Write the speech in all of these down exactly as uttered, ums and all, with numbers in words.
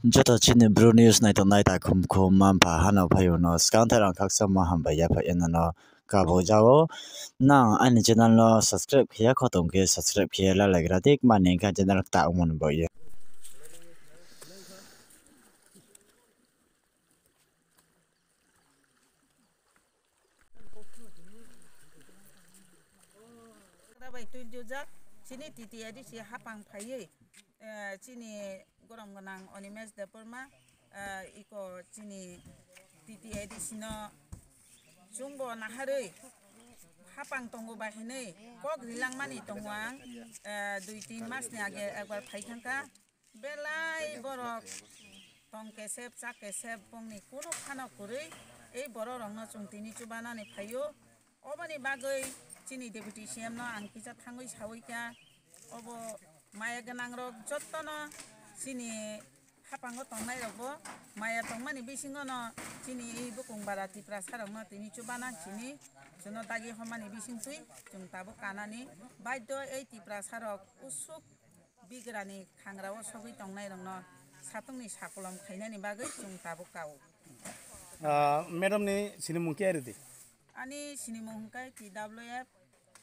Joto chini Bru News naitok nai ta khum khum manpha hano phaio no swkang thairang khaksa ma hambai ya phaio no kabuk jao. Nang ani channel no subscribe khiya kho tong khe subscribe khiya la like ra dik mani kha channel ta umon bo ye. Bai twi jujak chini T T A D C hapang phaiwi, eh, chini gorom gwnang Animesh Debbarma, eh, iko chini T T A D C no chwngbo naharwi hapang tongo bai hinwi kok rilangmani tongo ang, eh, dui tin masni age ekbar phai thangkha. Belai borok tong kesep, cha kesep, bongni kunu phano kwrwi, ei borok rokno chwng tini chubanani phaio. Oboni bagwi chini Deputy C M no ang kisa thangwi sawi kha, obo maya gwnang rok jottono chini hapango tongnai rokbo maya tongmani bisingo no chini ei bukung bara Tiprasa rokno tini chubana chini chwngno dagi homani bisingtwi chwng tabuk kanani baidho. Ei Tiprasa rok usuk bigrani khangrao sogwi tongnairokno satungni sakolom khainani bagwi chwng tabuk kao. Ah, madam ni sinimung khe ari di? Ani sinimung hwnkhe T W F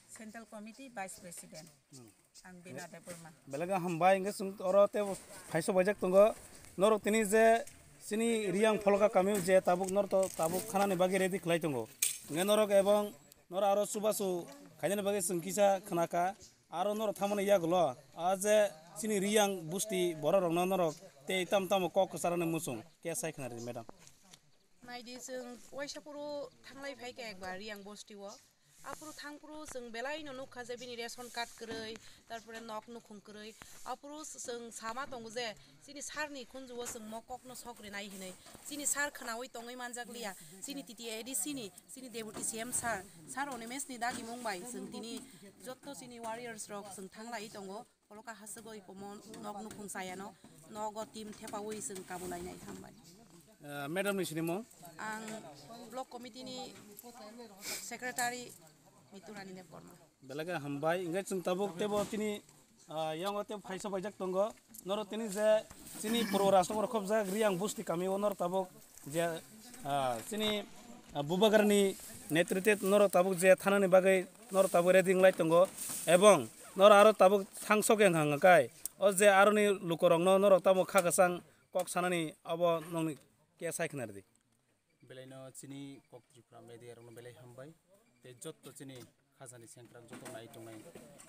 Central Committee Vice President. Hmm. Ang Bina Debbarma. Belai khe hambai, hwnkhe chwng oro tei phaisa baijak tongo. Norok tini je chini Riyang Pholka kamio je tabuk norok to tabuk khanani bagwi ready khlai tongo. Hwnkhe norok ebong norok aro chubachu khainani bagwi chwng kisa khna kha. Aro norok thamani yagulo, a je chini Riyang busti borok rokno norok tei tam tamo kok kwcharani muchung khe sai khna ridi, madam. Naidi, chwng waisa phuru thanglai phai kha ekbar Riyang busti o. Aphuru thang phuru chwng belai no nukha je bini ration card kwrwi, tarpore nok nukhung kwrwi. Aphuru chwng sama tongo je chini sir ni khunju o chwng mo kok no sok rinai hinwi. Chini sir khnaui tongwi manjak liya. Chini T T A D C ni Chini Deputy C M sir, sir Animesh ni dagimung bai chwng tini jotto chini warriors rok chwng thanglai tongo, poloka hachwgwi komon nok nukhung chayano, nogo team thepaui chwng kabulainai hambai. Eh, madam ni sinimung? Ang block committee ni secretary Miturani Debbarma. Belai khe hambai, hwnkhe chwng tabuk teibo chini, ah, yango tei phaisa baijak tongo. Norok tini je chini purbo rastro khobjak Riyang busti kami o norok tabuk je, ah, chini, ah, Bubagrani netrite norok tabuk je thanani bagwi norok tabuk ready wnglai tongo. Ebong norok aro tabuk thangsok yang hang kai. O je aroni lukorokno norok tamo kha kwchang kok sanani obo nongni khe sai khna ridi. Belaino chini Kok Tripura media rokno belai hambai. Tei jotto chini khajani sengkrak jotto nai tongnai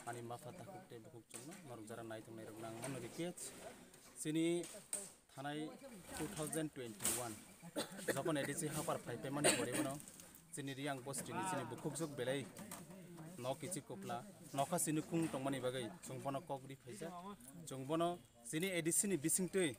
ani mapha takhuk tei bukhuk chwngno norok jara nai tongnai rokno ang mano request. Chini thanai two thousand twenty-one jokon A D C hapar phai phaimani pore bono chini Riyang bostini chini bukhuk jok belai nok kichi kupla nokha chini khung tongmani bagwi chwng bono kok ri phaijak. Chwng bono chini A D C ni bisingtwi